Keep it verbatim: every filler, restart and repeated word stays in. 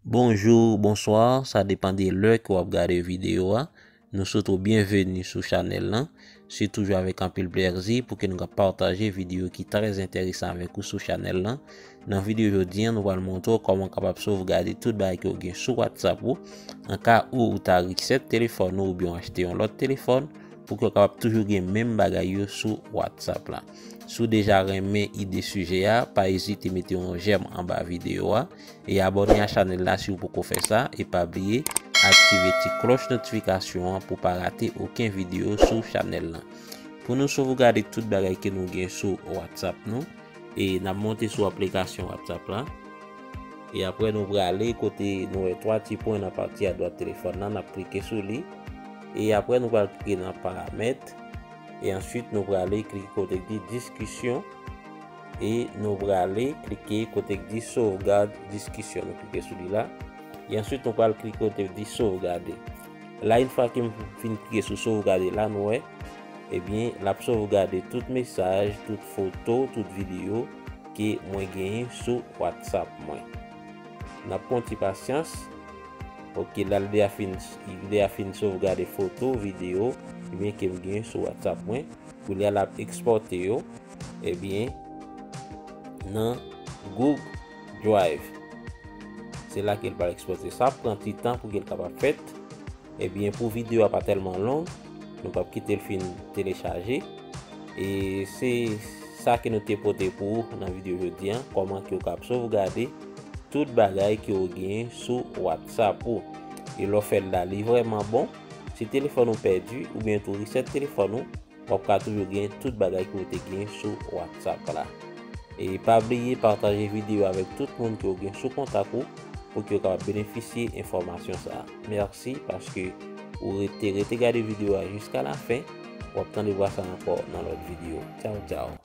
Bonjou, bonswa, sa depann de lè ke w ap gade videyo a. Nou swete w byenveni sou chanèl lan. Se toujou avèk anpil plèzi pou ke nou ka pataje videyo ki trè enteresan avèk ou sou chanèl lan. Nan videyo jodi a, nou pral montre w kòman w kapab sovgade tout bagay ke w gen sou WhatsApp ou. An ka ou, ou ta reset telefòn ou oubyen w achte yon lòt telefòn, pou ke w kapab toujou gen menm bagay yo sou WhatsApp la. Si w deja renmen ide sijè a, pa ezite mete yon jèm anba videyo a e abòne a chanèl la si w poko fè sa, e pa bliye aktive ti klòch notifikasyon an pou w pa rate okenn videyo sou chanèl lan. Pou nou sovgade tout bagay ke nou gen sou WhatsApp nou, e n ap monte sou aplikasyon WhatsApp la. E apre nou prale kote nou wè twa ti pwen nan pati adwat telefòn nan, n ap klike sou li. E apre nou pral klike nan paramèt. E answit nou prale klike kote ki di diskisyon. E nou prale klike kote ki di sovgad diskisyon. Nou klike sou li la. E answit nou pral klike kote ki di sovgade. La, yon fwa ke m fin klike sou sovgade la, nou wè, ebyen, l ap sovgade tout mesaj, tout foto, tout videyo ke mwen genyen sou WhatsApp mwen. N ap pran ti pasyans. Ok, la, l deja fin, l deja fin sovgade foto, videyo, ebyen, ke m genyen sou WhatsApp mwen. Koulye a, l ap ekspòte yo, ebyen, nan Google Drive. Se la ke l pral ekspòte. Sa ap pran ti tan pou ke l kapab fèt. Ebyen, pou videyo a pa tèlman long, nou p ap kite l fin telechaje. E se sa ke nou te pote pou ou nan videyo jodi a, kòman ke w kab sovgade tout bagay ke w genyen sou WhatsApp ou. E lè w fè l la, li vrèman bon. Si telefòn ou pèdi oubyen tou reset telefòn ou, w ap ka toujou gen tout bagay ke w te gen sou WhatsApp la. E pa bliye pataje videyo avèk tout moun ke w gen sou kontak ou pou ke yo kapab benefisye enfòmasyon sa a. Mèsi paske ou rete, rete gade videyo a jiska lafen. W ap tande vwa sa ankò nan lòt videyo. Tchaw, tchaw.